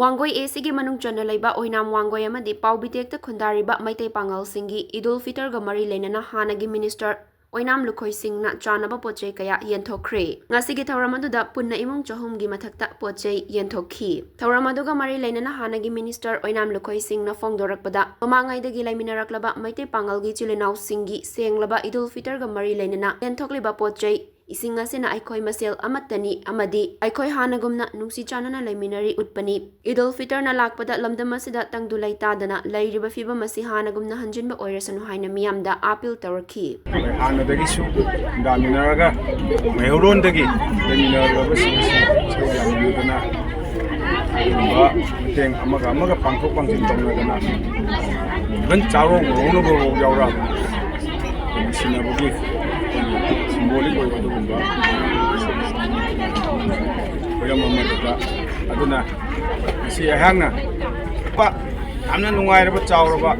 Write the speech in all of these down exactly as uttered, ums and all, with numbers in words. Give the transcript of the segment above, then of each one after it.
ꯋꯥꯡꯒꯣꯏ ꯑꯦ ꯁꯤꯒꯤ ꯃꯅꯨꯡ ꯆꯟꯅ ꯂꯩꯕ ꯑꯣꯏꯅꯥꯝ ꯋꯥꯡꯒꯣꯏ ꯑꯃꯗꯤ ꯄꯥꯎꯕꯤꯇꯦꯛꯇ ꯈꯨꯟꯗꯥꯔꯤꯕ ꯃꯩꯇꯩ ꯄꯥꯉꯜꯁꯤꯡꯒꯤ ꯏꯗꯨꯜ ꯐꯤꯇꯔꯒ ꯃꯔꯤ ꯂꯩꯅꯅ ꯍꯥꯟꯅꯒꯤ ꯃꯤꯅꯤꯁꯇꯔ ꯑꯣꯏꯅꯥꯝ ꯂꯨꯈꯣꯏ ꯁꯤꯡꯅ ꯆꯥꯅꯕ ꯄꯣꯠꯆꯩ ꯀꯌꯥ ꯌꯦꯟꯊꯣꯛꯈ꯭ꯔꯦ꯫ ꯉꯁꯤꯒꯤ ꯊꯧꯔꯝ ꯑꯗꯨꯗ ꯄꯨꯟꯅ ꯏꯃꯨꯡ ꯆꯍꯨꯝꯒꯤ ꯃꯊꯛꯇ ꯄꯣꯠꯆꯩ ꯌꯦꯟꯊꯣꯛꯈꯤ꯫ ꯊꯧꯔꯝ ꯑꯗꯨꯒ ꯃꯔꯤ ꯂꯩꯅꯅ ꯍꯥꯟꯅꯒꯤ ꯃꯤꯅꯤꯁꯇꯔ ꯑꯣꯏꯅꯥꯝ ꯂꯨꯈꯣꯏ ꯁꯤꯡꯅ ꯐꯣꯡꯗꯣꯔꯛꯄꯗ, ꯃꯃꯥꯡꯉꯩꯗꯒꯤ ꯂꯩꯃꯤꯟꯅꯔꯛꯂꯕ ꯃꯩꯇꯩ ꯄꯥꯉꯜꯒꯤ ꯏꯆꯤꯜ ꯏꯅꯥꯎꯁꯤꯡꯒꯤ ꯁꯦꯡꯂꯕ ꯏꯗꯨꯜ ꯐꯤꯇꯔꯒ ꯃꯔꯤ ꯂꯩꯅꯅ ꯌꯦꯟꯊꯣꯛꯂꯤꯕ ꯄꯣꯠꯆꯩ ꯏꯁꯤꯡ ꯑꯁꯤꯅ ꯑꯩꯈꯣꯏ ꯃꯁꯦꯜ ꯑꯃꯠꯇꯅꯤ ꯑꯃꯗꯤ ꯑꯩꯈꯣꯏ ꯍꯥꯟꯅꯒꯨꯝꯅ ꯅꯨꯡꯁꯤ ꯆꯥꯟꯅꯅ ꯂꯩꯃꯤꯟꯅꯔꯤ ꯎꯠꯄꯅꯤ꯫ ꯏꯗꯨꯜ ꯐꯤꯇꯔꯅ ꯂꯥꯛꯄꯗ ꯂꯝꯗꯝ ꯑꯁꯤꯗ ꯇꯪꯗꯨ ꯂꯩꯇꯥꯗꯅ ꯂꯩꯔꯤꯕ ꯐꯤꯕꯝ ꯑꯁꯤ ꯍꯥꯟꯅꯒꯨꯝꯅ ꯍꯟꯖꯤꯟꯕ ꯑꯣꯏꯔꯁꯅꯨ ꯍꯥꯏꯅ ꯃꯤꯌꯥꯝꯗ ꯑꯥꯄꯤꯜ ꯇꯧꯔꯛꯈꯤ꯫ ꯑꯩꯈꯣꯏ ꯍꯥꯟꯅꯗꯒꯤꯁꯨ ꯈꯨꯟꯗꯥꯃꯤꯟꯅꯔꯒ ꯃꯩꯍꯧꯔꯣꯟꯗꯒꯤ ꯂꯩꯃꯤꯟꯅꯔꯛꯂꯕꯁꯤꯡ ꯑꯁꯤ ꯁꯔꯨꯛ ꯌꯥꯃꯤꯟꯅꯗꯅ ꯑꯗꯨꯒꯨꯝꯕ ꯃꯇꯦꯡ ꯑꯃꯒ ꯑꯃꯒ ꯄꯥꯡꯊꯣꯛ ꯄꯥꯡꯁꯤꯟ ꯇꯧꯅꯗꯅ, even ꯆꯥꯔꯣꯡ ꯃꯧꯅꯕꯐꯥꯎ ꯌꯥꯎꯔꯛꯑꯕꯅꯤ꯫ ꯅꯨꯡꯁꯤꯅꯕꯒꯤ ꯁꯤꯝꯕꯣꯂꯤꯛ ꯑꯣꯏꯕ ꯑꯗꯨꯒꯨꯝꯕ ꯈꯨꯗꯝ ꯑꯃꯗꯨꯗ, ꯑꯗꯨꯅ ꯉꯁꯤ ꯑꯩꯍꯥꯛꯅ ꯌꯥꯝꯅ ꯅꯨꯡꯉꯥꯏꯔꯕ, ꯆꯥꯎꯔꯕ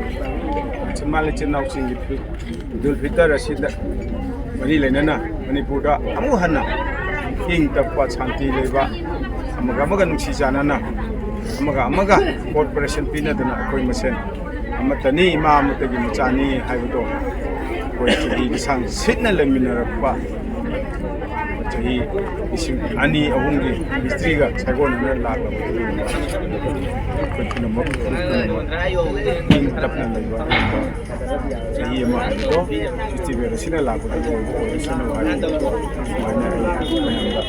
ꯏꯆꯤꯟ ꯏꯅꯥꯎꯁꯤꯡꯒꯤ ꯏꯗꯨꯜ ꯐꯤꯇꯔ ꯑꯁꯤꯗ ꯃꯔꯤ ꯂꯩꯅꯅ ꯃꯅꯤꯄꯨꯔꯗ ꯑꯃꯨꯛ ꯍꯟꯅ ꯏꯪ ꯇꯞꯄ, ꯁꯥꯟꯇꯤ ꯂꯩꯕ, ꯑꯃꯒ ꯑꯃꯒ ꯅꯨꯡꯁꯤ ꯆꯥꯟꯅꯅ, ꯑꯃꯒ ꯑꯃꯒ ꯀꯣꯑꯣꯄꯔꯦꯁꯟ ꯄꯤꯅꯗꯅ ꯑꯩꯈꯣꯏ ꯃꯁꯦꯟ ꯑꯃꯠꯇꯅꯤ, ꯏꯃꯥ ꯑꯃꯠꯇꯒꯤ ꯃꯆꯥꯅꯤ ꯍꯥꯏꯕꯗꯣ ꯑꯩꯈꯣꯏ ꯆꯍꯤ ꯂꯤꯁꯥꯡ ꯁꯤꯠꯅ ꯂꯩꯃꯤꯟꯅꯔꯛꯄ, ꯆꯍꯤ ꯂꯤꯁꯤꯡ ꯑꯅꯤ ꯑꯍꯨꯝꯒꯤ ꯍꯤꯁꯇ꯭ꯔꯤꯒ ꯁꯥꯒꯣꯟꯅꯅ ꯂꯥꯛꯂꯕ ꯑꯗꯨꯒꯨꯝꯕ ꯑꯩꯈꯣꯏ ꯄꯨꯝꯅꯃꯛ, ꯄꯨꯝꯅꯃꯛ ꯏꯪ ꯇꯞꯅ ꯂꯩꯕ ꯑꯗꯨꯒꯨꯝꯕ ꯆꯍꯤ ꯑꯃ ꯍꯥꯏꯕꯗꯣ ꯐꯦꯁꯇꯤꯚꯦꯜ ꯑꯁꯤꯅ ꯂꯥꯛꯄꯗꯒꯤ ꯑꯣꯏꯕ ꯑꯣꯏꯔꯁꯅꯨ ꯍꯥꯏꯅ ꯁꯨꯃꯥꯏꯅ ꯑꯩ ꯃꯌꯥꯝꯗ